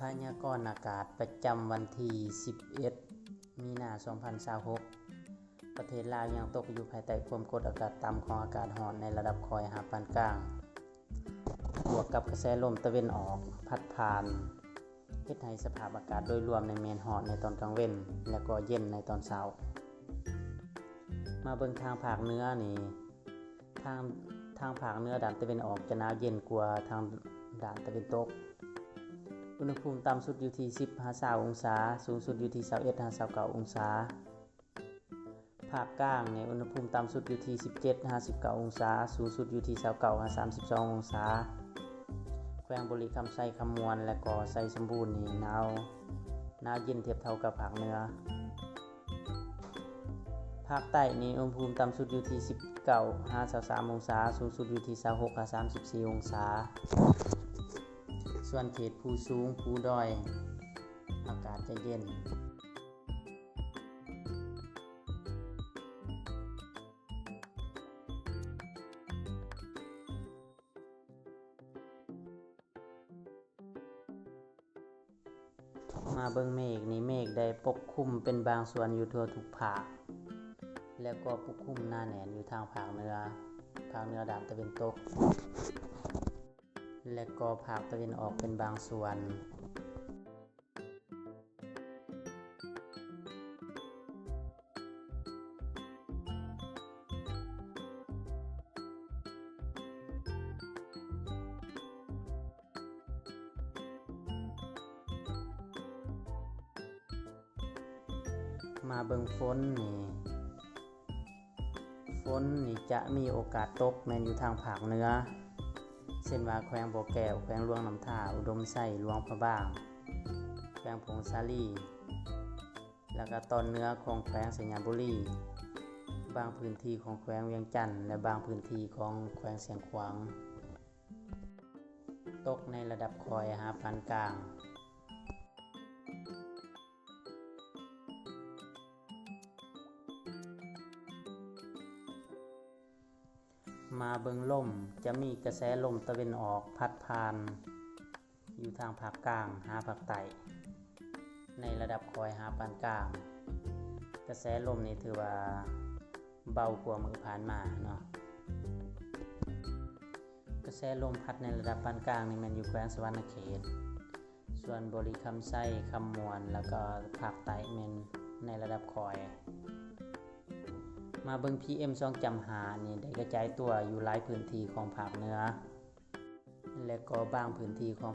ພະຍາກອນອາກາດປະຈຳວັນທີສິບເອັດ ມີນາ ສອງພັນຊາວຫົກ ປະເທດລາວຍັງຕົກຢູ່ພາຍໃຕ້ຄວາມກົດອາກາດຕ່ຳຂອງອາກາດຮ້ອນໃນລະດັບຄ່ອຍຫາປານກາງ, ບວກກັບກະແສລົມຕາເວັນອອກພັດຜ່ານ ເຮັດໃຫ້ສະພາບອາກາດໂດຍລວມໃນແມ່ນຮ້ອນໃນຕອນກາງເວັນ ແລະກໍເຢັນໃນຕອນເຊົ້າ. ມາເບິ່ງທາງພາກເໜືອນີ້ ທາງ ທາງພາກເໜືອດ້ານຕາເວັນອອກຈະໜາວເຢັນກວ່າທາງດ້ານຕາເວັນຕົກ. ອຸນຫະພູມຕ່ຳສຸດຢູ່ທີ່ສິບຫາຊາວອົງສາ, ສູງສຸດຢູ່ທີ່ຊາວເອັດຫາຊາວເກົ້າອົງສາ. ພາກກາງນີ້ ອຸນຫະພູມຕ່ຳສຸດຢູ່ທີ່ສິບເຈັດຫາສິບເກົ້າອົງສາ, ສູງສຸດຢູ່ທີ່ຊາວເກົ້າຫາສາມສິບສອງອົງສາ. ແຂວງບໍລິຄຳໄຊ, ຄຳມ່ວນ ແລະກໍໄຊສົມບູນນີ້ໜາວ, ໜາວເຢັນທຽບເທົ່າກັບພາກເໜືອ. ພາກໃຕ້ນີ້ ອຸນຫະພູມຕ່ຳສຸດຢູ່ທີ່ສິບເກົ້າຫາຊາວສາມອົງສາ, ສູງສຸດຢູ່ທີ່ຊາວຫົກຫາສາມສິບສີ່ອົງສາ. ສ່ວນເຂດພູສູງ, ພູດອຍ ອາກາດຈະເຢັນ. ມາເບິ່ງເມກນີ້, ເມກໄດ້ປົກຄຸມເປັນບາງສ່ວນຢູ່ທົ່ວທຸກພາກ ແລະກໍປົກຄຸມໜາແໜ້ນຢູ່ທາງພາກເໜືອ, ພາກເໜືອດ້ານຕາເວັນຕົກ ແລະກໍພາກຕາເວັນອອກເປັນບາງສ່ວນ. ມາເບິ່ງຝົນນີ້, ຝົນນີ້ຈະມີໂອກາດຕົກແມ່ນຢູ່ທາງພາກເໜືອ ເຊັ່ນວ່າແຂວງບໍ່ແກ້ວ, ແຂວງຫຼວງນ້ຳທາ, ອຸດົມໄຊ, ຫຼວງພະບາງ, ແຂວງຜົ້ງສາລີ ແລະກະຕອນເໜືອຂອງແຂວງໄຊຍະບູລີ, ບາງພື້ນທີ່ຂອງແຂວງວຽງຈັນ ແລະບາງພື້ນທີ່ຂອງແຂວງຊຽງຂວາງ. ຕົກໃນລະດັບຄ່ອຍຫາປານກາງ. ມາເບິ່ງລົມ, ຈະມີກະແສລົມຕາເວັນອອກພັດຜ່ານ ຢູ່ທາງພາກກາງຫາພາກໃຕ້ ໃນລະດັບຄ່ອຍຫາປານກາງ. ກະແສລົມນີ້ຖືວ່າເບົາກວ່າມື້ຜ່ານມາເນາະ. ກະແສລົມພັດໃນລະດັບປານກາງນີ້ແມ່ນຢູ່ແຂວງສະຫວັນນະເຂດ, ສ່ວນບໍລິຄຳໄຊ, ຄຳມ່ວນ ແລ້ວກໍພາກໃຕ້ແມ່ນໃນລະດັບຄ່ອຍ. ມາເບິ່ງ ພີເອັມ ສອງຈຸດຫ້າ ນີ້ໄດ້ກະຈາຍຕົວຢູ່ຫຼາຍພື້ນທີ່ຂອງພາກເໜືອ ແລະກໍບາງພື້ນທີ່ຂອງ